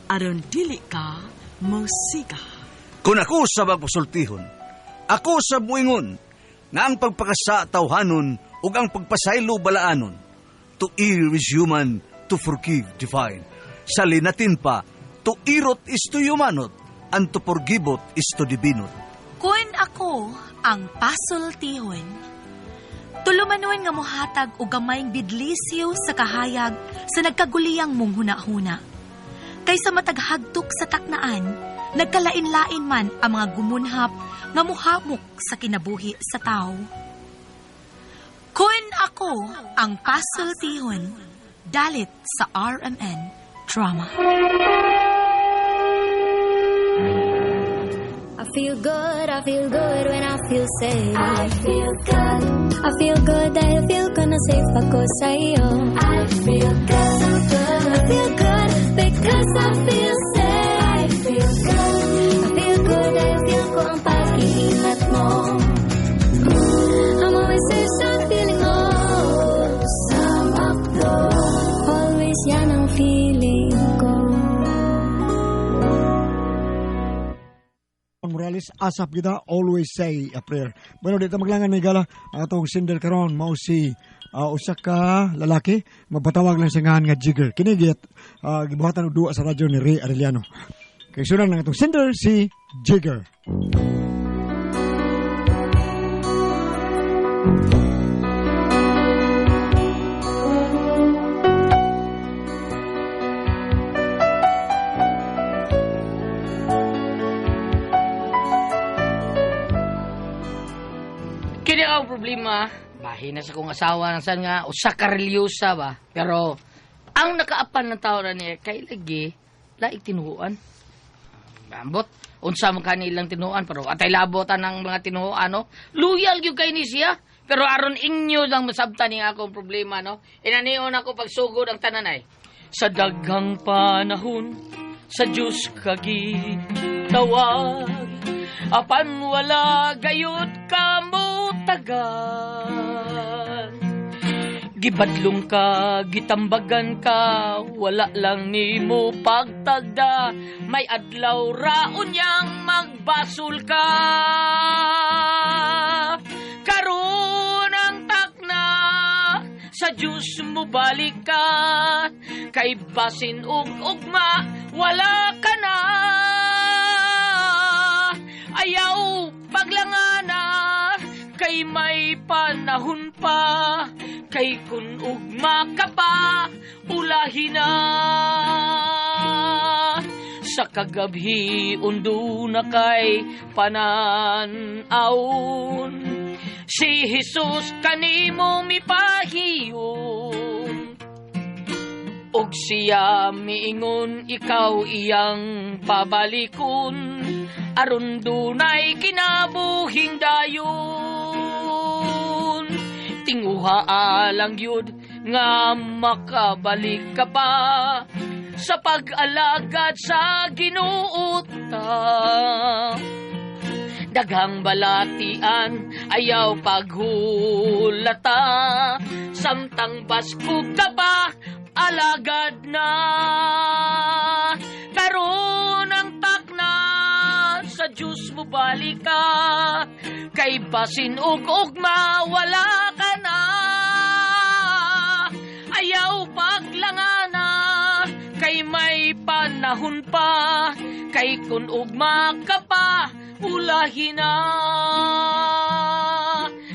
Aron dili ka mosiga. Kung ako sa magpasultihon, ako sa muingon, nga ang pagpakasa tawhanon ug ang pagpasaylo balaanon. To err is human, to forgive divine. Sa linatin pa, to irot is to humanot, and to forgivot is to divinot. Kun ako ang pasultihon, tulumanon nga mohatag og gamayng bidlisyo sa kahayag sa nagkaguliyang mong hunahuna. Kaysa mataghagtok sa taknaan, nagkalain-lain man ang mga gumunhap nga muhamok sa kinabuhi sa tao. Kun ako ang pasultihon, dalit sa RMN Drama. I feel good when I feel safe. I feel good dahil feel ko na safe ako sa'yo. I feel good, so good. I feel good because I feel safe. I feel good dahil feel ko ang pag-iingat mo. I'm always safe sa feeling mo. Sa McDo, always yan ang feeling ko. Morales, asap kita, always say a prayer. Bueno, dito maglangan may gala, ang atong sender karon mao si usa ka lalaki, mapatawag lang sa ngalan nga Jigger. Kini gibuhatan og duwa sa radyo ni Ray Arellano. Kay sunan ang atong sender si Jigger. Kini ang problema, bahin na sa kong asawa nang saan nga, usa ka relyosa ba? Pero, ang nakaapan ng tao na niya, kay lagi, laig tinuhuan. Ambot, unsa man kanilang tinuhuan, pero atay labotan ang mga tinuhuan, no? Loyal gyud kay ni siya. Pero aron inyo lang masabtan ni akong problema, no? Inanion ako pagsugod ang tananay. Sa daghang panahon, sa Diyos kagitawag, apan wala gayud ka mo tagan. Gibadlong ka, gitambagan ka, wala lang nimo pagtagda, may adlaw raon niyang magbasol ka. Karon ang takna, sa Diyos mo balik ka, kay basin og ugma, wala ka na. Ayaw paglangana, kay may panahon pa, kay kun ugma ka pa, ulahi na. Sa kagabhi undo na kay pananaon, si Jesus kanimo mipahiyon. Og siya miingon, ikaw iyang pabalikon, aron dunay kinabuhing dayon. Tinguha alang yun nga makabalik ka pa sa pag-alagad sa Ginoo ta. Daghang balatian ayaw paghulata, samtang baskog ka pa alagad na. Karon ang takna, sa Diyos mo balik ka, kay basin og ugma wala ka na. Ayaw paglangana, kay may panahon pa, kay kun ugma ka pa, ulahi na.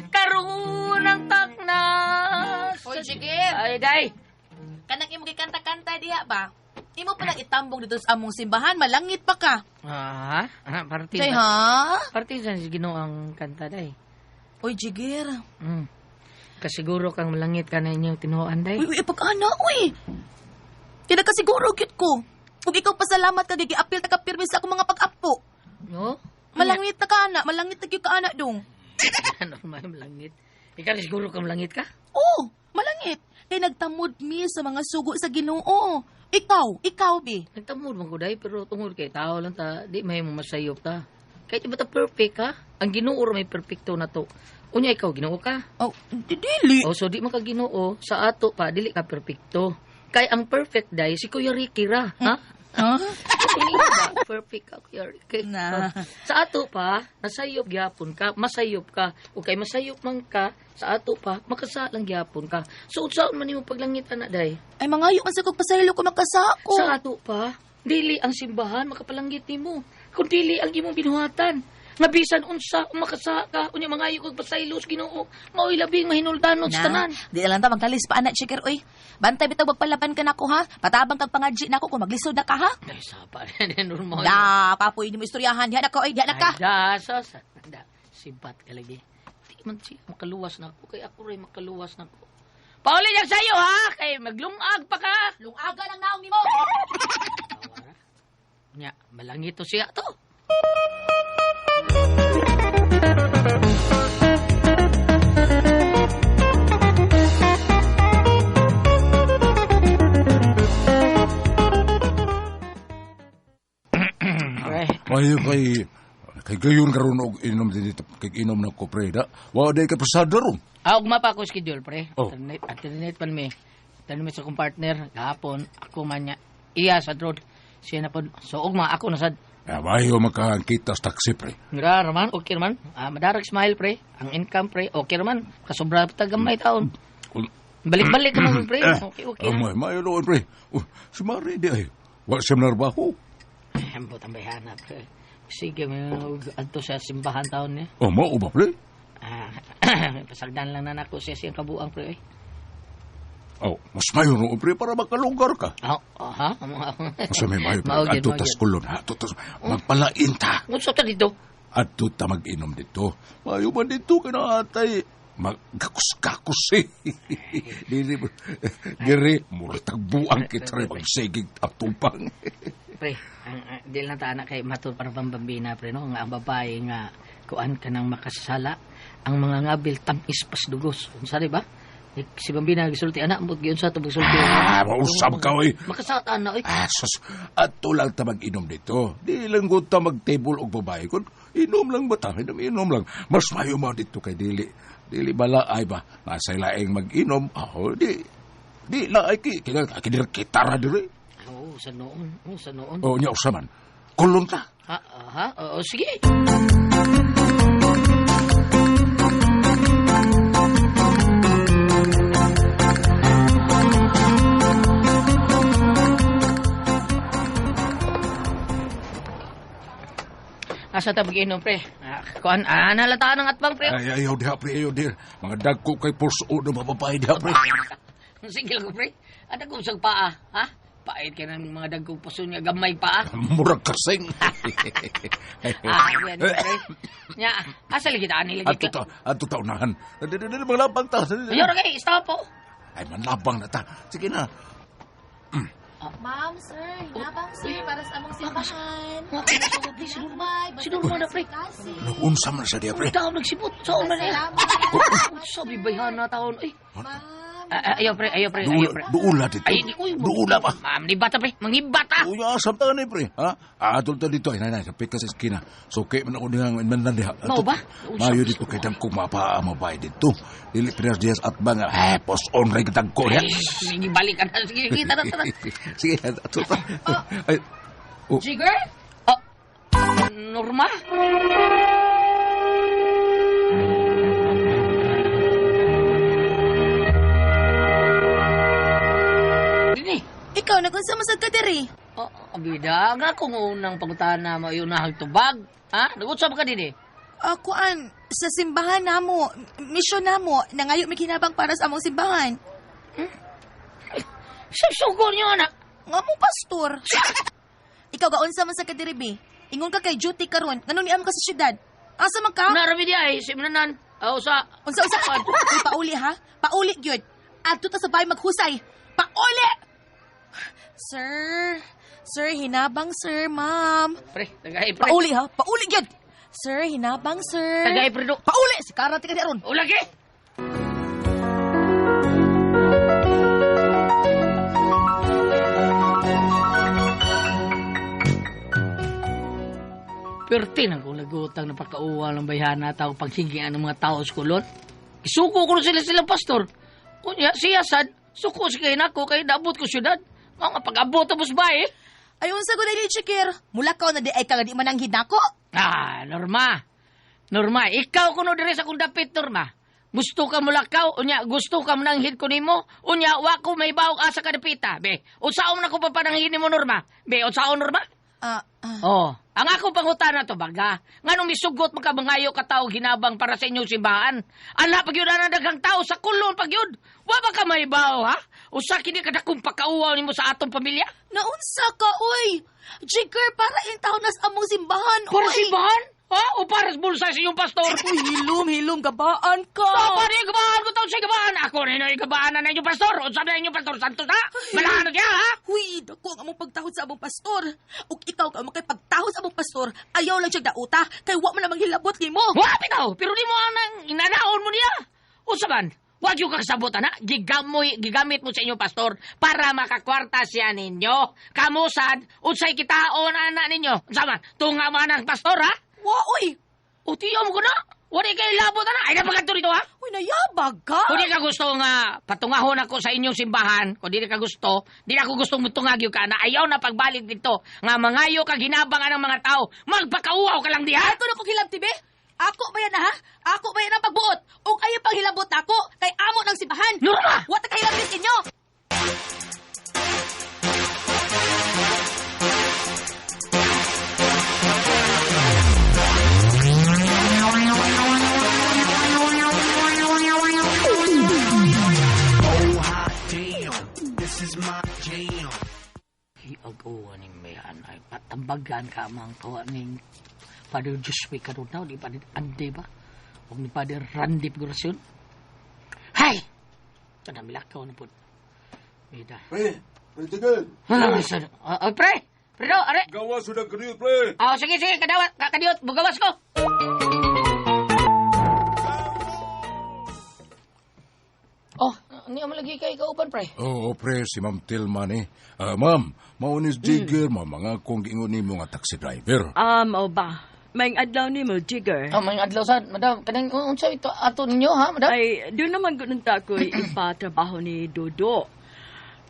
Karon ang takna. Oy, Jigger. Ay, day. Kanang imo gikanta-kanta diha ba? Imo pa lang itambong dito sa among simbahan, malangit pa ka. Ah, parte. Chay, ha? Parte sa Ginoo ang kanta day. Oy, Jigger. Kasiguro kang malangit ka na inyong tinuoan day. Uy, uy, pag-ana, uy. Kaya nagkasiguro gyud ko. Kung ikaw pasalamat ka, gigiapil ta ka pirmi sa akong mga pag-ampo. No? Malangit na ka, ana. Malangit na gyud ka, ana, dong. Ano man malangit? Ikaw siguro kang malangit ka? Oo, malangit. Kay nagtamod mi sa mga sugo sa Ginoo. Ikaw, bi. Nagtamod man ko day, pero tungod kay tao lang ta, di may mo masayop ta. Kahit iba ta perfect ha? Ang Ginoo ra may perfecto na to. Unya ikaw Ginoo ka? Oh, dili. Oh, so di man ka Ginoo sa ato pa dili ka perfecto. Kay ang perfect day si Kuya Ricky ra, ha? Huh? Perfect ka, Kuya Ricky. Na. Sa ato pa, nasayop gyapon ka, masayop ka. O kay masayop man ka, sa ato pa, makasalang gyapon ka. So, unsaon man nimo paglangit ana day? Ay, mangayo man sa kog pasaylo ko makasako. Sa ato pa, dili ang simbahan makapalangit nimo. Kung dili ang imong binuhatan. Nga bisan unsa makasa ka, unya mangayo kog pasaylo sa Ginoo, mao'y labing mahinuldanon sa tanan. Di na lang ta magkalis pa ana, Chiker, oy. Bantay bitaw magpalaban ka nako ha. Patabang kag pangadji nako kung maglisod na ka ha. Ay, sapa na normal. Da, kapoy nimo istoryahan diha na ka oy, diha na ka. Ay, da, sa, da, sibat ka lagi. Di man siya makaluwas na ako, kay ako rin makaluwas na ako. Pauli yan sa'yo, ha? Kay maglungag pa ka. Lungaga lang naong nimo. Nya, malangit to siya to. Ay, kay gayon karon og inom dito, kay inom na ko pre da. Wa day ka pasada ron. Ah, ugma pa ako schedule, pre. Oh. Alternate pan mi. Alternate mi sa akong partner kahapon, ako man niya. Iya sa road. Siya na pod. So ugma ako na sad. Ah, mayo makakita sa taxi pre. Ngra raman, okay raman. Ah, madarag smile pre. Ang income pre, okay raman. Kasobra pa gamay taon. Balik-balik naman pre. Okay, okay. Oh, mayo doon pre. Oh, si Mari di ay. Wa siya narbaho. Ay, ambot ang bayhana pre. Sige, may adto sa simbahan taon niya. Oh, mao ba pre? Ah, pasagdan lang na nako siya siyang kabuang pre. Eh. Oh, mas mayo roon pre para makalugar ka. Oh, ha? Mas may mayo pre. Adto tas kulon ha. Adto tas magpalain ta. Unsa ta dito? Adto ta mag-inom dito. Mayo man dito kinaatay. Magkakus-kakus eh. Dili diri murag buang kita rin magsigig atupang. Pre, ang di lang ta anak kay matud para pambambina pre no nga ang babae nga kuan ka nang makasala ang mga ngabil tamis pas dugos. Unsa di ba? Si Bambina gisulti anak mo gyud sa to gisulti. Ah, mausab ka oy. Makasala na oy. Ah, sus, ato lang ta mag-inom dito. Di lang gud ta mag-table og babae kun inom lang ba ta? Inom lang. Mas mayo man dito kay dili. Dili bala ay ba. Nasa laing mag-inom. Oh, di laay ki kina kitara diri. Oo, sa noon. Oo, sa noon. Oh, nya usa man. Kulon ta. Ha, ha? Oo, sige. Asa ta mag-inom, pre? Kuan, nalataan ang atbang, pre. Ay, ayaw diha, pre, ayaw diha. Mga dagko kay pulso na mababae diha, pre. Sige lang, pre. Ada kong sang paa, ha? Pait ka ng mga dagkong puso niya, gamay paa. Murag kasing. Ah, yan, pre. Nya, asa lagi ta ani lagi Ato ta, ato ta unahan. Dili, maglabang ta. Ayaw ra kay, stop po. Ay, manlabang na ta. Sige na. Ma'am, sir, hinabang sir para sa among simbahan. Sinurma na, pre. Naunsa man sa diha, pre. Taon nagsipot. Saan na niya? Sabi bayhana taon. Ay. Ayaw, pre. Ayaw, pre. Ayaw, pre. Duula dito. Ay, uy, duula pa. Ma'am, ni bata, pre. Mangibata. Uy, asam ta ni, pre. Ha? Atol ta dito. Ay, nay, sapit ka sa eskina. So, kay man ako dihang man diha. Mao ba? Mayo dito kay dangko mapaa mabay dito. Dili prias dias at bang. Eh, post on rin dangko niya. Sige, balik ka na. Sige, sige, tara, tara. Sige, atol ta. Ay, oh. Jigger? Oh, Norma? Dini. Ikaw, nagunsa mo sa kadiri? Oh, bida nga kung unang pangutana mo yung nahag tubag. Ha? Nagunsa ba ka dini? Kuan, sa simbahan namo, misyon namo, nangayo may kinabang para sa among simbahan. Sa sugo niyo, anak. Nga mo, pastor. Ikaw, gaunsa man sa kadiri, be. Ingon ka kay duty karon. Ngano ni am ka sa syudad? Asa man ka? Narami di ay, si Mananan. Oh, sa... Unsa, unsa. Uy, pauli, ha? Pauli, gyud. Adto ta sa bahay maghusay. Pauli! Sir, sir, hinabang, sir, ma'am. Pre, tagay, pre. Pauli, ha? Pauli, gyud. Sir, hinabang, sir. Tagay, pre, do. Pauli! Si Karate ka di aron. Ulagi! Perti na kung nagutang na pagkauwa ng bayhana tao paghigian ng mga tao sa kulon. Isuko ko sila silang pastor. Kunya, siya sad, suko si kayo nako, kayo naabot ko syudad. Mga pag-abot tapos ba eh? Ay, unsa ko dili, Chikir? Mulakaw na di ay ka nga di mananghid nako. Ah, Norma. Norma, ikaw kuno diri sa akong dapit, Norma. Gusto ka mulakaw, unya gusto ka mananghid ko nimo, unya wa ko may bawog asa ka dapita. Be, unsaon na ko papananghin nimo, Norma? Be, unsaon, Norma? Oh, ang akong pangutana to baga. Nganong misugot makamangayo ka tao hinabang para sa inyong simbahan? Ala pag yun ang daghang tao sa kulon pag yun. Wa ba ka may bawo, ha? Usa kini kadakong pakauwaw nimo sa atong pamilya? Naunsa ka, oy! Jigger, para in taon na sa among simbahan, oy! Para simbahan? Ha? O para sa bulsa sa inyong pastor? Uy, hilom, hilom, gabaan ka! So, para yung gabaan ko taon sa gabaan. Ako rin yung gabaan na inyong pastor. O sabi na inyong pastor, Santos na. Malahan na siya, ha? Huy, dako ang among pagtahod sa among pastor. Ug ikaw ka makipagtahod sa among pastor, ayaw lang siya dauta, kay wa man namang hilabot nimo. Wa bitaw, pero di mo anang inanaon mo niya. Unsa man? Wag yung kakasabot, ana. Gigamit mo sa inyong pastor para makakwarta siya ninyo. Kamusad, unsay kitaon, ana ninyo. Unsa man? Tunga man ang pastor, ha? Wa, oy! O tiyo mo ko na. Wala kay labot, ana. Ay, napagadto dito, ha? Uy, nayabag ka! Kung di ka gusto nga patungahon ako sa inyong simbahan, kung di ka gusto, di na ako gusto mutungag yung ka na ayaw na pagbalik dito. Nga mangayo ka ginabang ang mga tao, magpakauaw ka lang diha. Ato na kong hilabti, be! Ako ba yan, ha? Ako ba yan ang pagbuot? O kayo pang hilabot ako, kay amo ng simbahan! Norma! Wa ta kahilabtis inyo! Hiag-uwa ning mayan ay patambagan ka mang tuwa ning Father Joshua karon na, di Father Andy ba? O ni Father Randy Figuracion? Hay! Kanamilakaw na po. Bida. Pre, pre, tigil. Ay, pre! Pre, do, are! Gawas sudah kadiyot, pre. Oh, sige, sige, kadawat, kakadiyot, bugawas ko! Oh, niya mo lagi kay kauban, pre. Oo, pre, si Ma'am Tilma ni. Ma'am, maunis Jigger, ma'am, mga kong giingon nimo nga taxi driver. Mao ba? May adlaw nimo, Jigger. Oh, may adlaw sad, madam. Kanang unsa ito ato ninyo ha, madam? Ay, doon naman ganun ta ako'y ipatrabaho ni Dodo.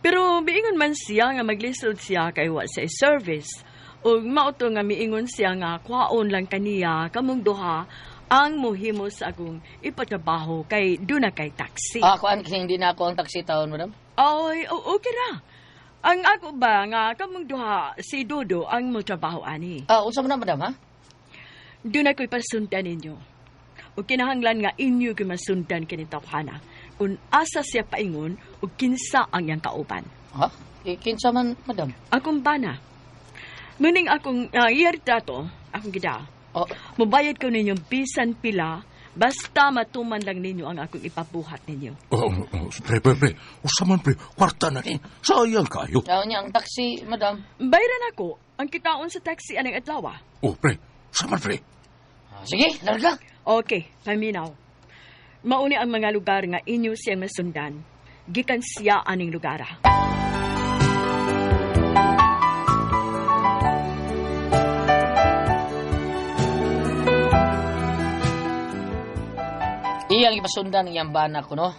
Pero miingon man siya nga maglisod siya kay wa sa service. Ug mao to nga miingon siya nga kwaon lang kaniya kamong duha ang muhimo sa akong ipatrabaho kay doon na kay taxi. Ah, kuan kining di na ako ang taxi taon, madam. Ay, okay ra. Ang ako ba nga kamong duha si Dodo ang motrabaho ani. Ah, unsa man na, madam, ha? Doon ako'y pasundan ninyo. O kinahanglan nga inyo ko'y masundan kini tawhana. Kung asa siya paingon o kinsa ang iyang kauban. Ha? Kinsa man, madam? Akong bana. Muning akong iyarta to, akong gida. Oh. Mubayad ko ninyong bisan pila, basta matuman lang ninyo ang akong ipabuhat ninyo. Oh, pre, pre, pre. Usa man, pre. Kwarta na ni. Sayang kayo. Yaw niya ang taxi, madam. Bayran ako ang kitaon sa taxi anang adlaw. Oh, pre. Usa man, pre. Ah, sige, larga. Okay, paminaw. Mauni ang mga lugar nga inyo siyang masundan. Gikan siya aning lugar. Iyang ipasundan ang iyang bana ko, no?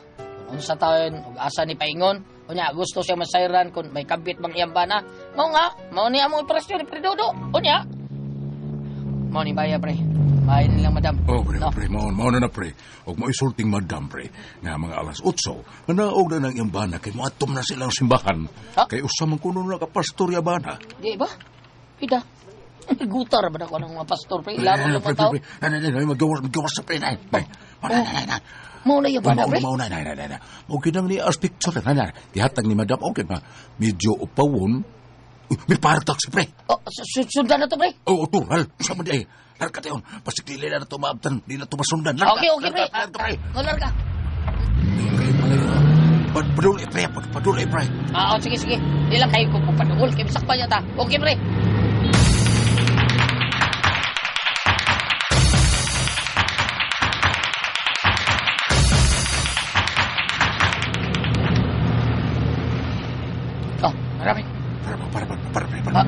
Kung unsa taon, ug asa ni paingon, unya gusto siya masayran kung may kabit bang iyang bana. Mao nga, mao ni among ipresyo ni Pre Dodo. Unya. Mao ni baya, pre. Bayan nilang madam. Oh, pre, No. pre, mao na na, pre. Og mo isulting madam, pre, nga mga alas 8, nga naog na ng iyang bana kay moadtom na silang simbahan. Ha? Kay usa man kuno na ka pastor ya bana. Di ba? Pida. Gutar ba na ko ng mga pastor, pre? Ilabot ng Pre, mga tao. pre, pre. Nay, nay, nay, magawas sa pre, nay. Nay, nay, nay, nay. Mao na iyang bana, pre. Mao na, nay, nay, nay, nay. Okay nang ni as picture, nay, nay. Gihatag ni madam, okay ma. Medyo upawon. Uy, may parang taxi, pre. Oh, sundan na to, pre. Oo, tural. Sa man di ay. Larga tayo. Basig dili na to maabtan. Di na to masundan. Larga. Okay, okay, pre. Larga, pre. Larga. Padulay, pre. Padulay, pre. Ah, oh, sige, sige. Di lang kayo kung papadugol. Kay bisakpan niya ta. Okay, pre. Oh, marami. Para, pre, para.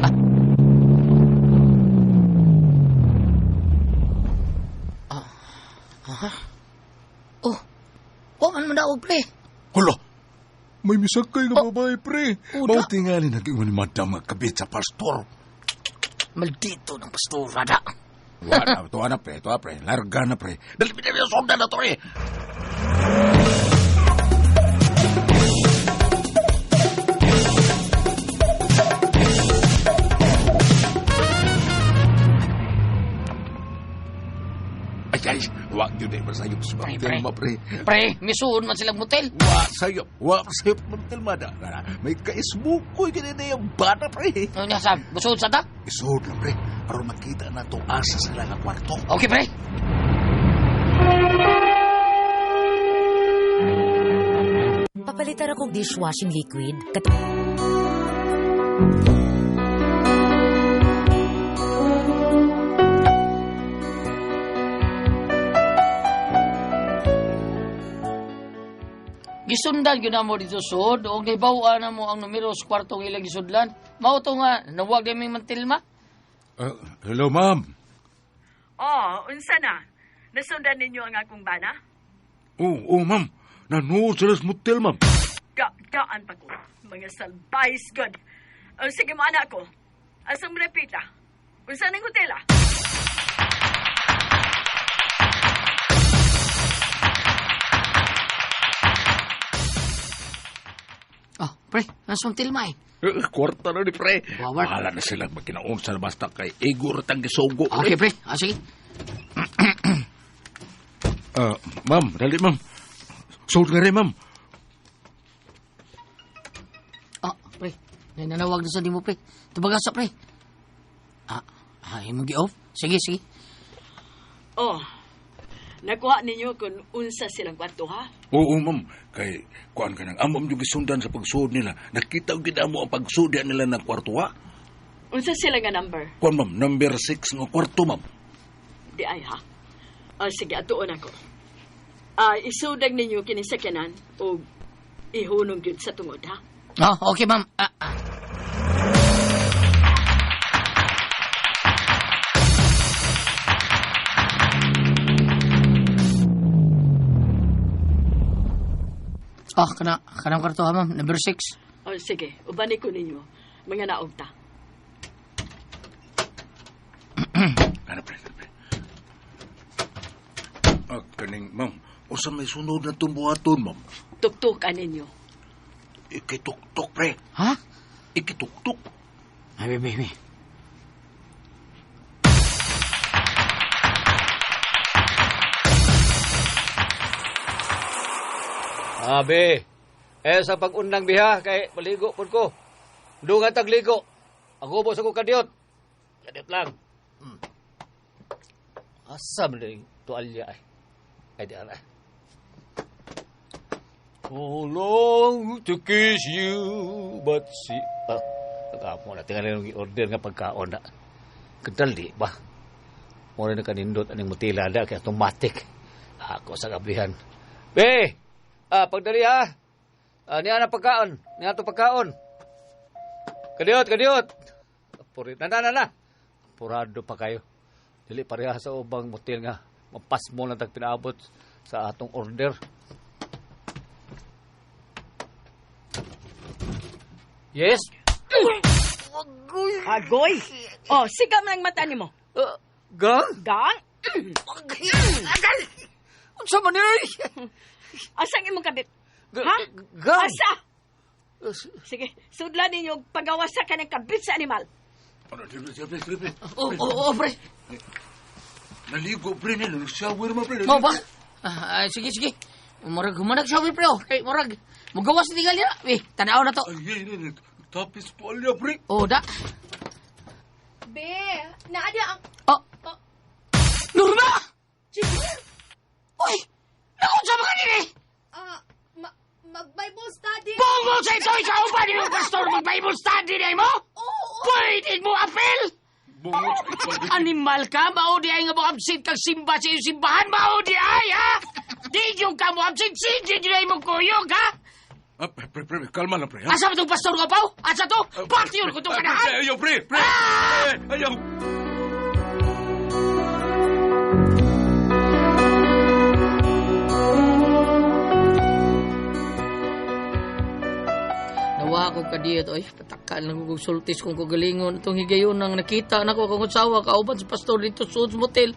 Oh, wa man mandaog, pre. Hala. May misakay nga babae, pre. Oh, da. Mao tingali nag-ingon ni madam nga kabit sa pastor. Maldito ng pastor, ada. Wala, tuwa na, pre. Tuwa, pre. Larga na, pre. Dali, dali, sundan na to, eh. Ay, ay, wag yun eh, masayop sa Pre, motel, ma, pre. Pre, misuon man silang motel. Wa sayop, wa sayop motel, mada. May kaisbukoy ganun na yung bata, pre. Ano niya, Sam? Musuon sa ta? Isuod lang, pre. Aron makita na to asa sila nga kwarto. Okay, pre. Papalitan akong dishwashing liquid. Gisundan gyud na mo dito sud og nahibaw-an na mo ang numero sa kwartong ilang gisudlan. Mao to nga nawag di may mantilma. Hello, ma'am. Oh, unsa na? Nasundan ninyo ang akong bana? Oo, oh, ma'am. Nanood sila sa motel, ma'am. Gaan pa ko. Mga salbais god. Oh, sige mo anak ko. Asa mo repita? Unsa ning hotel ah? Oh, pre, nasa mantilma eh. Kwarta na ni pre. Wawar. Bahala na sila magkinaon sa basta kay Igor Tanggisogo. Okay, pre. Ah, sige. Ma'am, dali, ma'am. Suod nga rin, ma'am. Ah, pre. Nanawag na sa di mo, pre. Tubaga sa, pre. Ah, imong gi-off? Sige, sige. Oh. Nakuha ninyo kung unsa silang kwarto ha? Oo, ma'am. Kay, kuan ka nang amom yung gisundan sa pagsuod nila. Nakita ko gid amo ang pagsuod nila ng kwarto, ha? Unsa sila nga number? Kuan, ma'am, number 6 nga kwarto, ma'am. Di ay ha. Oh, sige, atuon ako. Isudag ninyo kini sa kanan o ihunong gyud sa tungod ha. Oh, okay, ma'am. Ah, ah. Oh, kanang kwarto ha, ma'am. Number 6. Oh, sige, ubani ko ninyo. Mga naog ta. Ano, pre, pre. Ah, kaning, ma'am. Usa may sunod na tumbuhaton, ma'am. Tuktukan ninyo. Ikituktok, pre. Ha? Ikituktok. Ay, baby, baby. Abi, eh sa pag-undang biha, kay maligo po ko. Dungan tagligo. Ang ubos ako kadiyot. Kadiyot lang. Asa man yung tuwalya ay. Ay, di ara. Oh, long to kiss you, but see... Ah, nagkamo na. Tingnan yung order nga pagkaon na. Kadali ba? Mura na kanindot aning mutila na, kaya automatic. Ako sa kablihan. Be! Ah, pagdali ha. Ah, niya na pagkaon. Niya to pagkaon. Kadiyot, kadiyot. Puri, na, na, na, na. Purado pa kayo. Dili pareha sa ubang motel nga. Mapasmo lang tag pinaabot sa atong order. Yes? Agoy! Oh, siga man ang mata nimo. Gang? Gang? Agal! Unsa man ni? Asang imong kabit? Ha? Gang? Asa? Sige, sudlan ninyo pagawas sa kanang kabit sa animal. Ano, pre, pre, pre, pre. Oh, oh, oh, pre. Naligo, pre, nila. Nag-shower ma, pre. Mo ba? Ah, sige, sige. Murag humanag shower, pre. Oh. Kay murag mugawas tingal niya. Eh, tanaw na to. Ay, ay, ay, ay. Tapis tuwalya, pre. Oh, da. Be, naadya ang... Oh. Norma! Uy! Nakunsa mga nini? Ah, mag-Bible study. Bungo sa ito, ikaw ba ni pastor mag-Bible study na mo? Oo. Pwede mo apel! Bungo sa ito. Animal ka, mao di ay nga mo absent kag simba sa iyong simbahan, mao di ay, ha? Di yung ka mo absent, sige di ay mo kuyog, ha? Ah, pre, pre, pre, kalma lang, pre. Ha? Asa ba itong pastor nga pao? Asa to? Bakit yun kung itong Ah, pre, kanahan? ayaw, pre, pre. Pre, ayaw. ko kadiyot. Oy, pataka lang ko sultis kung kagalingon. Itong higayon ang nakita nako akong asawa kauban sa pastor dito sa Suits Motel.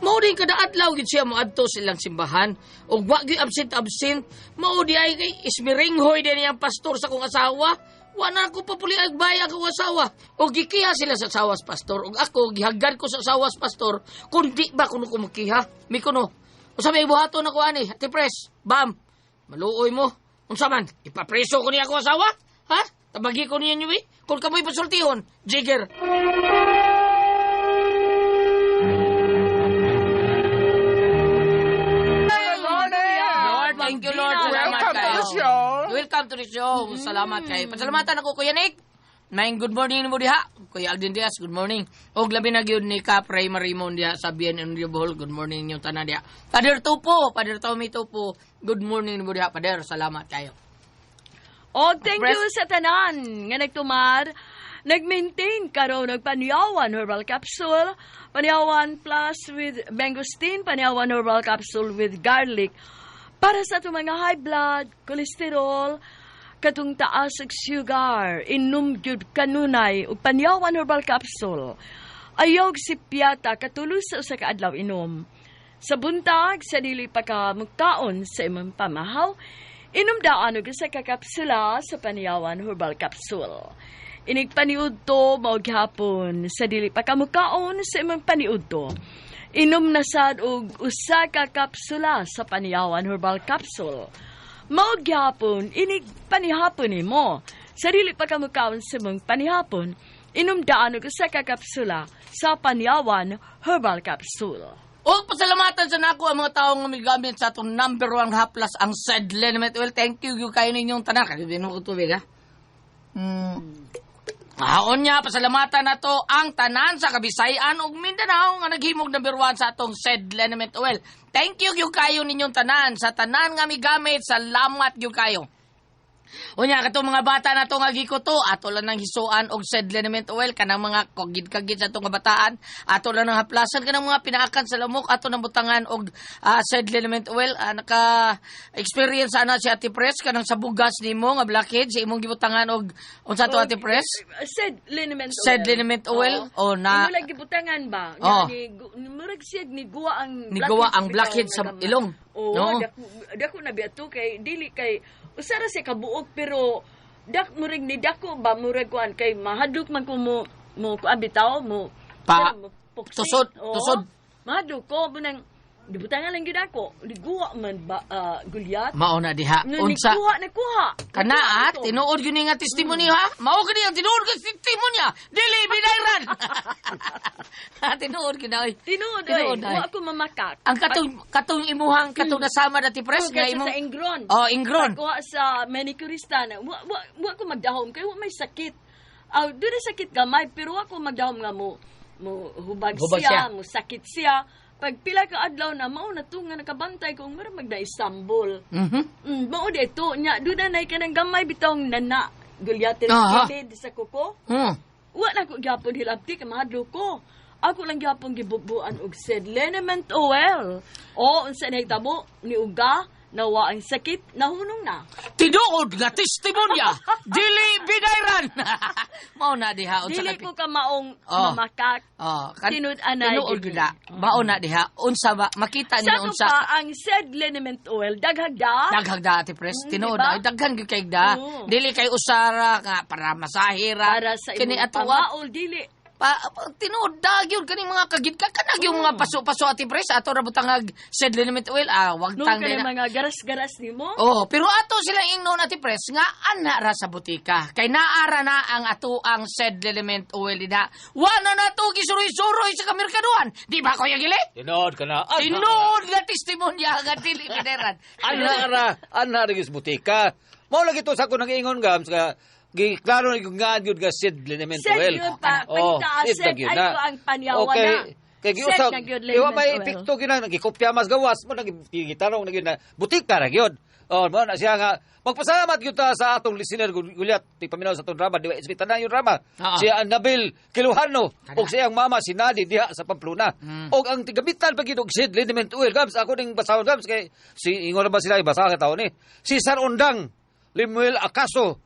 Mao din kada adlaw gid siya moadto sa ilang simbahan. Ug wa gyud absent-absent. Mao di ay kay ismiringhoy din niyang pastor sa akong asawa. Wa na ako papuli agbay akong asawa. O gikiha sila sa asawa sa pastor. Ug ako gihaggan ko sa asawa sa pastor kun di ba kuno ko makiha. Mikuno. Usa may buhaton ako ani, Ate Pres. Bam. Maluoy mo. Unsa man, ipapreso ko niya akong asawa? Ha? Tabagi ko niya niyo eh. Kung kamoy pasultihon, Jigger. Lord, thank you, Lord. Salamat Welcome to kayo. the show. Welcome to the show. Salamat kayo. Pasalamatan ako, Kuya Nick. Maing good morning mo diha. Kuya Alden Diaz, good morning. Og labi na gyud ni Kap Ray Marimon diha sa BNN Bohol. Good morning ninyong tanan diha. Father Tupo, Father Tommy Tupo. Good morning mo diha, Father. Salamat kayo. Oh, thank Press- you sa tanan nga nagtumar, nag-maintain karon og Panyawan Herbal Capsule, Panyawan Plus with mangosteen, Panyawan Herbal Capsule with garlic para sa atong mga high blood, cholesterol, katong taas og sugar, inom gyud kanunay og Panyawan Herbal Capsule. Ayaw si piyata katulo sa usa ka adlaw inom. Sa buntag, sa dili pa ka mugkaon sa imong pamahaw, inom daan og usa ka kapsula sa Panyawan Herbal Capsule. Inig paniudto mao gihapon sa dili pa ka mukaon sa imong paniudto. Inom na sad og usa ka kapsula sa Panyawan Herbal Capsule. Mao gihapon inig panihapon nimo. Sa dili pa ka mukaon sa imong panihapon, inom daan og usa ka kapsula sa Panyawan Herbal Capsule. Og pasalamatan sa nako ang mga taong nga migamit sa atong number 1 haplas ang Sed Liniment Oil. Thank you gyud kayo ninyong tanan. Kaya ko tubig ha. Haon niya, pasalamatan na to ang tanan sa Kabisayan ug Mindanao nga naghimog number 1 sa atong Sed Liniment Oil. Thank you gyud kayo ninyong tanan sa tanan nga migamit. Salamat gyud kayo. Unya katong mga bata na to nga gikuto, ato lang nang hisuan og Sed Liniment Oil kanang mga kagid-kagid sa atong kabataan, ato lang nang haplasan kanang mga pinaakan sa lamok, ato nang butangan og Sed Liniment Oil. Naka experience ana si Ate Pres kanang sa bugas nimo nga blackhead sa imong gibutangan og unsa to Ate Pres? Sed Liniment Oil. Sed Liniment Oil? O, na Imo lang gibutangan ba? Oh. Nga ni murag siya ni guwa ang Ni guwa ang blackheads blackhead sa bitaw nga ilong. Oo, No. dako na biya to kay dili kay usa ra siya kabuok pero dak murag ni dako ba murag kuan kay mahadlok man ko mo kuan bitaw mo Pa- mo puksi. tusod, Oo. tusod. Mahadlok ko bunang gibutangan lang gyud ako. Niguwa man ba gulyat. Mao na diha. Nga Unsa nikuha nakuha. Kana Nakuha at ito. tinuod yun nga testimony ha. Mao gani ang tinuod ka testimonya. Dili binayran. Tinuod gyud oy. Tinuod oy. Tinuod, ay. Wa ko mamakak. Ang katong imuhang katong nasama dati pres Nga nga imong sa Ingron. Oh, Ingron. Pagkuha sa manicurista na wa ko magdahom kay wa may sakit. Aw, doon sakit gamay pero wa ko magdahom nga mo hubag, Hubag siya, siya. mo sakit siya. Pag pila ka adlaw na mao na to nga nakabantay kung meron magda Istanbul. Mhm. Mao di to nya doon na nay kanang gamay bitong nana gulyatin Aha. kilid sa kuko. Hmm. Wa na ko gyapon hilabti kay mahadlok ko. Ako lang gyapon gibubuan og Sed Liniment Oil. O unsa na hitabo ni uga nawa ang sakit nahunong na. Tinuod nga testimonya. Dili binayran. Mao na diha unsa Dili ka ko ka maong Oh. mamakak. Oh, Tinud-anay tinuod gid gyud na. Mao na diha unsa ba makita Sa niyo ato unsa pa ang Sed Liniment Oil daghagda. Daghag da ate pres, tinuod diba? ay daghan gyud kay da. Oo. Dili kay usara nga para masahira. Para sa kini imong ato ah, pamaol dili. Tinuod da gyud kaning mga kagid ka kanag yung mga paso-paso ate pres ato ra butangag Sed Liniment Oil wag Nung tang kanang na. mga garas-garas nimo. Oh, pero ato sila ingnon ate pres nga ana ra sa butika. Kay naara na ang ato ang Sed Liniment Oil dinha. Wa na nato gisuroy-suroy sa kamerkaduan. Di ba Kuya Gili? Tinuod ka na. Tinuod nga testimonya nga dili bineran. Ana ra, ana ra gyud butika. Mao lagi to sa ako nag-ingon gams nga giklaro na gyud nga gyud nga Sed Liniment Sed Oil. gyud pa, Oh, pangita, sed na sed gyud ay na. ko ang panyawa Okay. na. Kay Sed giusab, na gyud iwa liniment may oil. epekto gyud na gikopya mas gawas mo nang gitarong na gyud na butika ra gyud. Oh, mo na siya nga magpasalamat gyud ta sa atong listener gulyat ti paminaw sa atong drama di ba SB tanan yung drama. Ah. Si Annabel Kiluhano ug siyang mama si Nadi diha sa Pamplona. Og ang tigamitan pa gyud og Sed Liniment Oil gams ako ning basahon gams kay si ingon ba sila basa ka taon ni. Si Sar Undang Limuel Acaso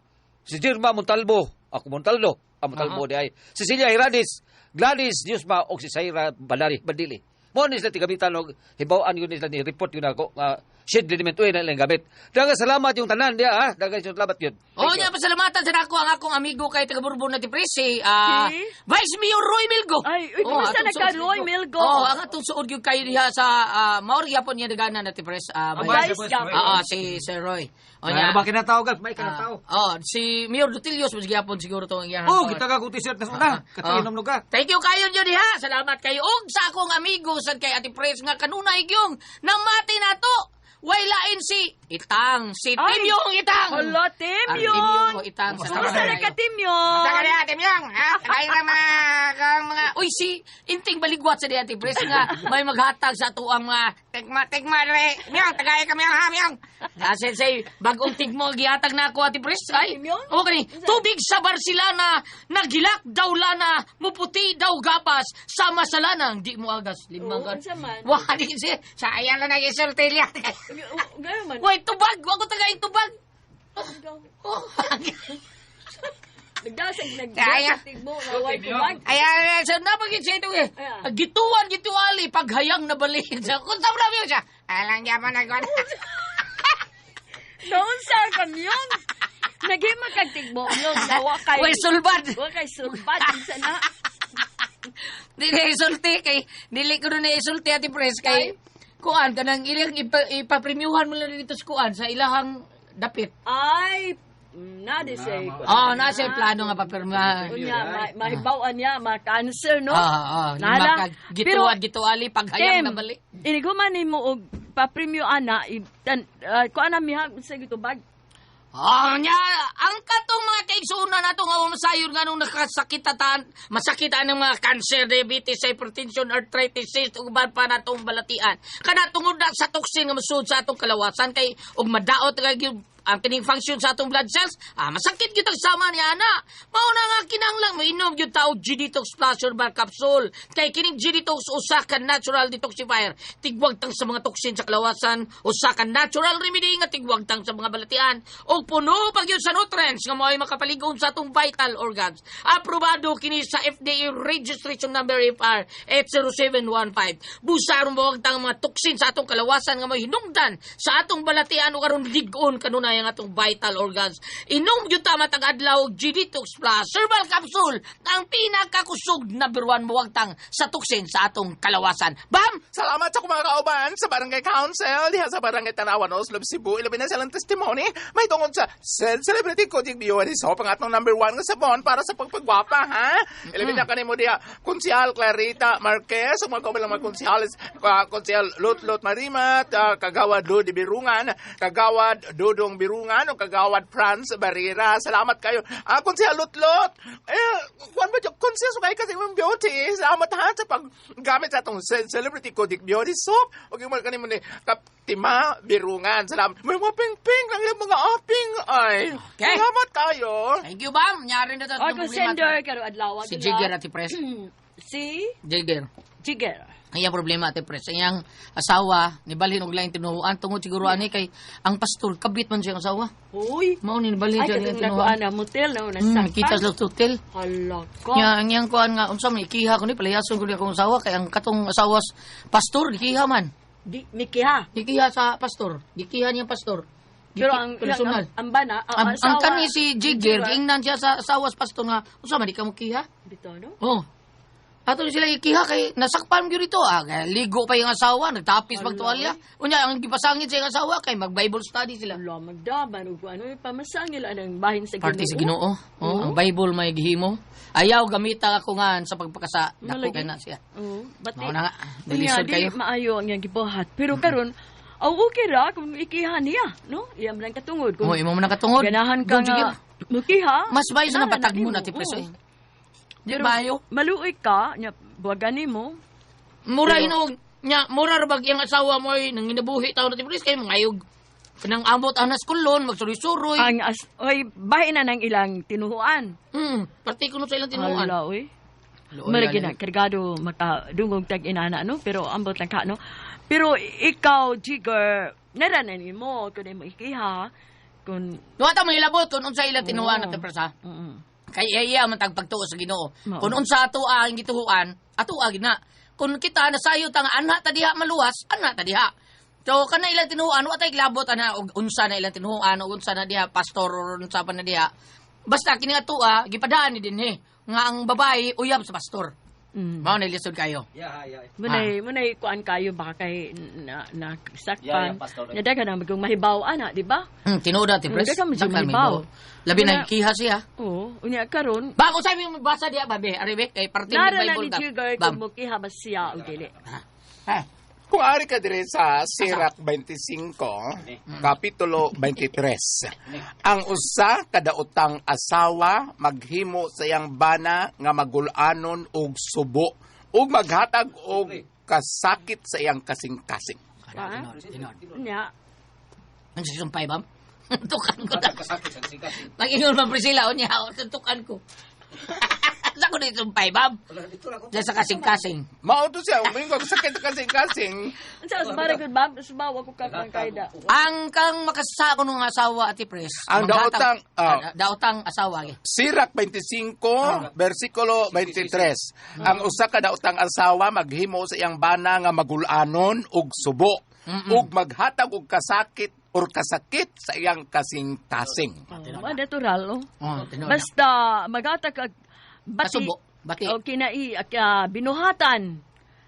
Si Jirma Montalvo, ako Montaldo, ang Montalvo di ay. Cecilia Hiradis, Gladys Diosma og si Saira Bandari Bandili. Mo ni sila tigamitan og hibaw-an yun nila ni report yun ako nga shed liniment uy na ilang gamit. Daghang salamat yung tanan diya ha. Daghang salamat yun. Oo niya, pasalamatan sa nako ang akong amigo kay taga Bourbon na ti Presi, Vice Mayor Roy Milgo. Ay, uy, kumusta atong na ka, suod Roy siguro. Milgo? Oh, ang atong suod gyud kayo diha sa maor gyapon niya dagana na ti Pres. Vice gyapon. Si Sir Roy. O Ay, niya. ba kinatao gal? May kinatao. Oh, si Mayor Dutilios mas gyapon siguro tong iyang. Oh, kita ka t-shirt na una. Katinom no ka. Thank you kayo dyan diha. Salamat kayo. Og sa akong amigo sad kay Ate Pres nga kanunay gyung namati nato. Way lain si Itang, si Ay! Timyong Itang. Hala, Timyong! Ang Timyong Itang. Kumusta na ka, Timyong? Basta ka diha, Timyong. Ha? Tagay na mga, kang mga... Uy, si Inting Baligwat sa diha, Ate Pres, nga may maghatag sa ato ang mga tigma, tigma, re. Miyong, tagay ka, miyong, ha, miyong. Kasi say, bagong tigmo, gihatag na ako, Ate Pres. Ay, Timyong? o kani, tubig sa Barcelona, nagilak daw lana, muputi daw gapas, sama sa lanang, di mo agas. Limang Oo, unsa man? Wah, di si, sa ayan lang nag-isulti niya. Gayon man. Wait, tubag! Wag ko tagaing tubag! Oh, Nagdasag, Kaya. nagdasag, tigmo, nga way tubag. Ayan, sa napagin siya ito eh. Ayan. Gituan, gituali, paghayang na balik. Kung sa marami siya. Alang yaman na gwan. Noon sa kamyon. Naghima kag tigmo, yun, wa kay... Way sulbad. Wa kay sulbad, unsa na. Dili isulti kay dili ko na isulti ati pres kay kuan kanang ilang ipapremyuhan mo lang dito sa kuan sa ilahang dapit. Ay, na di say. Oh, na siya plano nga papirmahan. Unya, mahibawan niya, ma-cancer, no? Nala. Gituan, gituali, paghayang Tim, na balik. iniguman nimo og papremyo ana, kuan na miha sa gitubag. Ah, nya, ang katong mga kaigsuonan nato nga masayon nga nung nakasakitatan, masakitan ng mga cancer, diabetes, hypertension, arthritis, cyst, ug uban pa natong balatian. Kana tungod na sa toxin nga masud sa atong kalawasan kay ug madaot kay gyud ang kining function sa atong blood cells, masakit gyud ang sama niya ana. Mao na nga kinahanglan moinom gyud ta og G-Detox Plus Herbal Capsule. Kay kining G-Detox usa ka natural detoxifier, tigwagtang sa mga toxin sa kalawasan, usa ka natural remedy nga tigwagtang sa mga balatian, ug puno pa gyud sa nutrients nga mao'y makapaligon sa atong vital organs. Aprobado kini sa FDA registration number FR 80715. Busa aron mawagtang ang mga toxin sa atong kalawasan nga mao'y hinungdan sa atong balatian ug aron lig-on kanunay ang atong vital organs. Inom gyud ta matag adlaw og G-Detox Plus Herbal Capsule, ang pinakakusog number 1 mawagtang sa toxin sa atong kalawasan. Bam! Salamat sa mga kauban sa Barangay Council, diha sa Barangay Tanawan, Oslob, Cebu. Ilabi na silang testimony. May tungod sa celebrity Kojik Beauty Soap, ang atong number 1 nga sabon para sa pagpagwapa, ha? Ilabi na kanimo diha, Konsihal Clarita Marquez, ang mga kauban lang mga konsihales, Konsihal Lutlot Marimat, Kagawad Lodi Birungan, Kagawad Dodong Birungan, o Kagawad Franz Barrera. Salamat kayo. Konsihal Lutlot, kuwan ba dyan? Konsihal sukay kasi yung beauty. Salamat ha sa paggamit sa atong celebrity Kojik Beauty Soap. O yung mga kanimo ni Kaptima Birungan. Salamat. May mga ping-ping lang yung mga aping. Ay, Okay. Salamat kayo. Thank you, Bam. Nyari na to. Ako sender karo adlaw. Si Jigger ati Pres. Si Jigger. Jigger. Ang iyang problema ati Pres. Ang iyang asawa, nibalhin og laing tinuhuan. Tungod siguro ani kay ang pastor, kabit man siyang asawa. Uy. Mao ni nibalhin Ay, siya katong ang tinuhuan. nakuha na motel na nasakpan. Kita sa hotel. Hala ka. Nya ang iyang kuan nga unsa man ikiha ko ni palayason ko ni akong asawa kay ang katong asawas pastor gikiha man. Di mikiha. Gikiha sa pastor. Gikiha niya pastor. Pero ang personal. ang bana, ang, Ang kani si Jigger giingnan siya sa asawas pastor nga unsa man di ka mo kiha? Bitaw no? Oh. Ato ni sila ikiha kay nasakpan gyud ito. Kay ligo pa yung asawa, nagtapis pagtuwalya. Unya ang gipasangit sa iyang asawa kay mag Bible study sila. Hala magdaban ug ano pamasangil anang bahin sa Ginoo. Parte sa Ginoo. Oh, ang Bible may gihimo. Ayaw gamita ako ngan sa pagpakasa. Dako Malagi. kay na siya. Oo, bati. Mao na nga. Unya, Delisod di kayo. maayo ang iyang gibuhat. Pero karon, aw okay ra kung ikiha niya, no? Iya man ang katungod. Kung Oh, imo man ang katungod. ganahan ka Go, Jigger. nga mukiha. Mas bayo sa ganahan napatag mo nimo. na ti preso. Oo. eh. Di bayo. Maluoy ka, nya buwagan nimo. Mura Pero- hinuog nya mura ra bag iyang asawa mo ay nanginabuhi taon na ti preso kay mangayog kanang amot anas kulon magsuroy-suroy. Ang as oy bahin na ng ilang tinuhuan. Parte kuno sa ilang tinuhuan. Hala, oy. Luoy, Malagi lalo. na, kargado makadungog tag inana, no? Pero ambot lang ka, no? Pero ikaw, Jigger, naranan mo, kung mo ikiha, Kung Wa ta mahilabot kung unsa ilang tinuan at presa. Kay iya iya man tag pagtuo sa Ginoo. Mao. Kung unsa ato ang gituhuan, ato gid na. Kung kita nasayo ta nga anha ta diha maluwas, anha ta diha. So kana ilang tinuan, wa tay labot ana og unsa na ilang tinuan og unsa na diha pastor or unsa pa na diha. Basta kini atoa gipadaan ni dinhi nga ang babae uyab sa pastor. Mao na lisod kayo. Munay munay kuan kayo baka kay na na Yeah, yeah, sakpan. pastor. Nya daghan na magong mahibaw ana, di ba? Tinuod na, ti Pres. Daghan man jud Daghan mahibaw. mahibaw. Labi na kiha siya. Oo, unya karon. Ba ko sabi mo basa diha babe, ari be kay parte Nara ng na Bible ni ka. Jigger Bam. kung mukiha ba siya o dili. Kung ari ka dire sa Sirach 25, Kapitulo 23. Ang usa kadaotang asawa maghimo sa iyang bana nga magulanon og subo ug maghatag og kasakit sa iyang kasing-kasing. Nya. Ano sa sumpay, bam? Tukan ko na. Mag-ingon man Priscilla, unya, tukan ko. Sa ko na sumpay, bam? Diyan sa kasing-kasing. Mao to siya, umingon sakit sa kasing-kasing. Unsa sa bara gud bam, subaw ako ka kang kaida. Ang kang makasako nung asawa ati Pres. Ang manghatag- daotang, daotang asawa. Ge. Sirach 25, versikulo 23. Ang usa ka daotang asawa maghimo sa iyang bana nga magulanon og subo ug maghatag og kasakit or kasakit sa iyang kasing-kasing. Oh, natural oh. Oh, tinuod na. Basta magatag kag bati. Kasubo, bati. O kinai binuhatan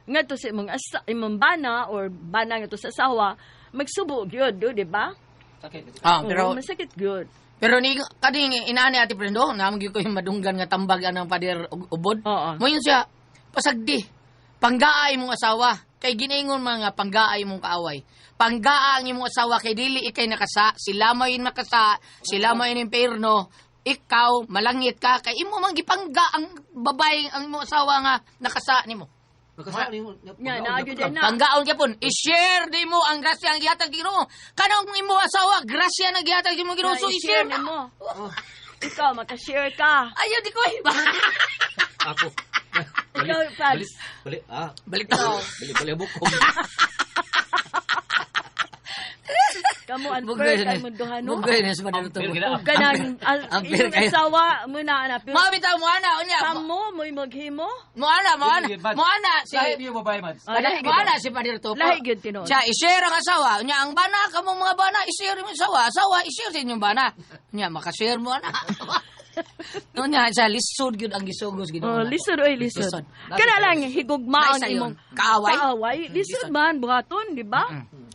ngadto sa imong imong bana or bana ngadto sa asawa, magsubo gyud, do, di ba? Ah, pero Oo, masakit gyud. Pero ni kaning inaani ati Prendo, naman gyud ko yung madunggan nga tambag anang pader ubod. Mo yun siya pasagdi. Panggaa imong asawa kay ginaingon mga panggaa imong kaaway. Panggaa ang imong asawa kay dili ikay nakasa, sila may makasa, sila may impierno. Ikaw malangit ka kay imo man gipangga ang babae ang imong asawa nga nakasa nimo. Nakasa nimo. Nya naa gyud na. Panggaon gyapon, i-share di mo ang grasya ang gihatag Ginoo. Kanang imo asawa, grasya na gihatag nimo Ginoo, so i-share na. nimo. Ikaw maka-share ka. Ayaw di ko iba. Ako. Ikaw, Pags. Balik, ah. Balik Balik, balik bukom. Kamo unfair kay munduhan no. Bugay na sa pader to. Ug kanang Unfair imong kayo. asawa mo na ana. Pero Mao bitaw mo ana unya. Kamo mo'y maghimo. Mo ana, mo ana. Mo ana si Lahi niyo babae man. Ah, lahi Mo gyud. ana si Pader Topo. Lahi gyud tinuod. Siya i-share ang asawa. Unya ang bana kamo mga bana i-share mo asawa. Asawa i-share sa inyong bana. Unya maka-share mo ana. Unya sa lisod gyud ang gisugos Ginoo. Oh, lisod oy lisod. Kana lang higugma ang Naisa yun. imong Kaaway? Kaaway, lisod man buhaton, di ba?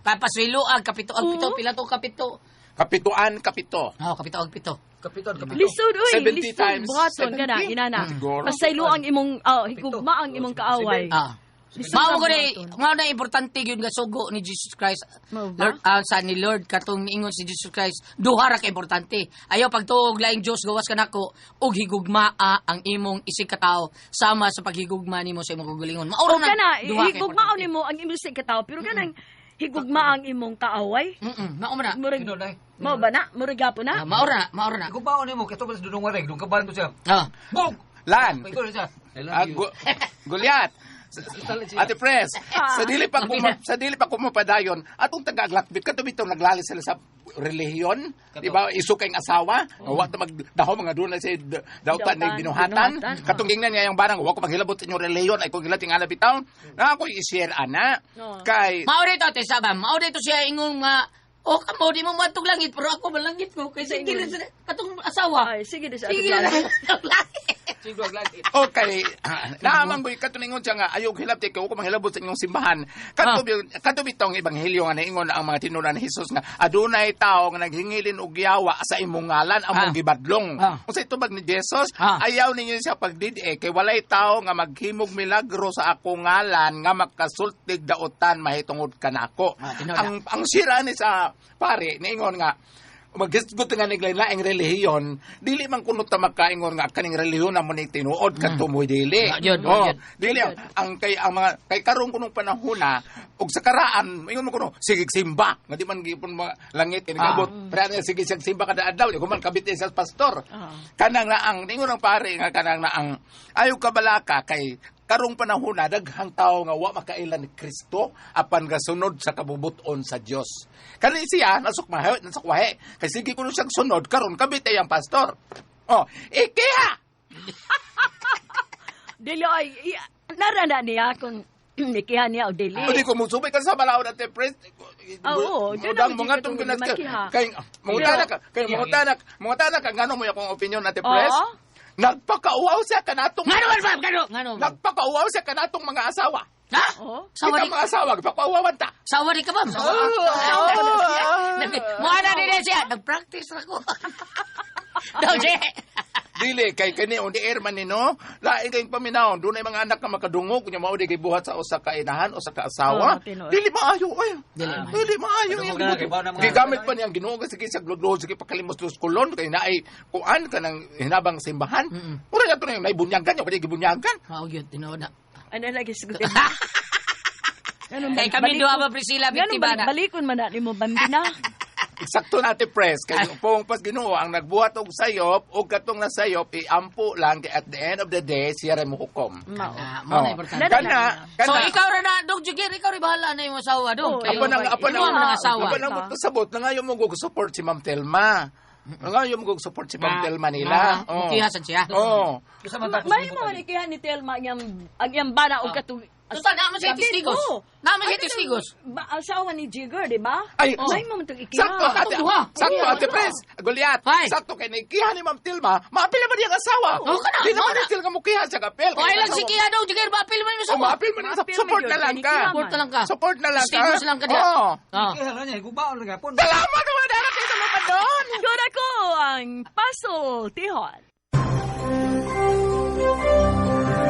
Kapaswiloag kapito ag pito pila to kapito. Kapituan, kapito. Oh, kapito ag pito. Kapito kapito. Lisod oy, 70 lisod times buhaton 70? kana inana. Siguro. Pasaylo ang imong higugma ang imong kaaway. Ah. Lisod Mao ang ko ni, buhaton. mao na importante gyud nga sugo ni Jesus Christ. Mao ba? Lord, sa ni Lord katong niingon si Jesus Christ, duha ra ka importante. Ayaw pagtuog laing Dios gawas kanako ug higugmaa ang imong isig katawo sama sa paghigugma nimo sa imong kaugalingon. Mao ra O na kana duha ka higugmaon nimo ang imong isig katawo, pero kanang higugma ang imong kaaway. Mao man na. Murag mao ba na? Murag gapon na? Ah, mao ra na, mao ra na. Ikaw nimo kay tubos dunong wareng, dung kabahan ko siya. Ah. Bug. Lan. Ikaw na siya. I love you. Goliath. Ate Pres, sa dili pa kumapadayon, atong taga-Aglakbit kadto bitong naglali sila sa relihiyon, di ba? Isu kayong asawa, wa ta magdaho mga doon na sa dautan ni Dautan, binuhatan. binuhatan. Katong gingnan niya yung barang, wa ko maghilabot sa inyong relihiyon, ay kung gilat yung bitaw. Na ako i-share ana. Kay Mao dito te sabam, mao dito siya ingon nga oh kamo di mo matug langit pero ako malangit ko kay sige na sa katong asawa. Ay, sige na sa Sige atong na langit. sa langit. Okay, naamang ko katuningon siya nga ayaw hilabti kay ko manghilabot sa inyong simbahan. Kadto kadto bitong ebanghelyo nga naingon ang mga tinuran ni Jesus nga adunay tawo nga naghingilin og yawa sa imong ngalan among gibadlong. Unsa itubag ni Jesus? Ayaw ninyo siya pagdid-e kay walay tawo nga maghimog milagro sa akong ngalan nga makasultig daotan mahitungod kanako. Ang sira ni sa pare niingon nga maghisgot nga niglain laing relihiyon, dili man kuno ta makaingon nga kaning relihiyon na mo ni tinuod kadto mo'y dili. Yun, Oh, yun. dili ang kay ang mga kay karon kunong panahon na og sa karaan ingon mo kuno sige simba nga di man gipon mga langit kini kabot. Pero ano, sige siyang simba kada adlaw di ko man kabit sa pastor. Kanang na ang ningon ang pare nga kanang na ang ayaw ka balaka kay Karong panahon na daghang tawo nga wa makaila ni Kristo apan gasunod sa kabubuton sa Dios. Kani siya nasukmahe, nasukwahe. Kay sige kuno siyang sunod karon kabit ay ang pastor. Oh, ikiha. Dili ay narana niya kung ikiha niya o dili. Hindi ko musubay ka sa balaod at pres. Oo, dyan Mudang ang mga jud tong katong makiha. kay mangutana ka, mangutana ka ngano mo akong opinion ate pres? Oo. Nagpakauaw siya kanatong Ngano man ba? Ngano? Ngano? Nagpakauaw siya kanatong mga asawa. Ha? Oo. Sawa Kita di mga asawa, gipakauawan ta. Sawa di ka ba? Muna na din siya. Nag-practice na ko. Daw, Je. Dili kay kani on the air man ni no. Lain kayong paminawon, dunay mga anak nga makadungog kunya mao di kay buhat sa usa ka inahan o sa ka asawa. Oo, tinuod. Dili maayo ay. Dili maayo. Dili maayo. Padungog na, kay baon na mga- Gigamit pa niya ang Ginoo kasi sige sa glodlod sige pakalimos kulon kay naay kuan kanang hinabang simbahan. Mura na to na yung naibunyagan yo kay gibunyagan. Mao gyud tinuod na. Ano lagi sigutin? Ano, Kay kami duha ba Priscilla Ganun, biktima na. balikon man na ni mo bambina. Eksakto na ate press kay pong pas Ginoo ang nagbuhat og sayop og katong nasayop iampo lang kay at the end of the day siya ra mohukom. Mao. Ah, mao na Oh. importante. Kana kana So ikaw ra na dog Jigger, ikaw rin bahala na yung asawa dong. Oo, Kayo- Apan ang apan Imo ang ang asawa. Apan ang sabot na ngayon mo support si Ma'am Telma. Na ngayon mo support si Ma'am Telma nila. Ah, mukihasan siya. Oh. Gusto man tapos May mo ni kiha ni Telma ang ang iyang bana og katong Total, naa man siya Sabi testigos. ko. Naa man siya Ano testigos. Ba, asawa ni Jigger, di ba? Ay, may mo man itong ikiha. Sakto ate, Katong duha. sakto ate Pres, Goliath. Hay. Sakto kay nikiha ni Ma'am Telma, maapil naman niyang asawa. Oo, kana, Di naman mao na. still nga mukiha siya kapel. O ay lang si Kia dong Jigger, maapil man yung O asawa. maapil man niya, Maapil man support yun, na lang kay ka. nikiha man. Support na lang ka. Support na lang ka. Testigos lang ka diha. Oo. Oh. Kaya lang niya, gubaon lang gapon. Salamat naman darating sa mga doon. Doon ako ang Paso Tihon.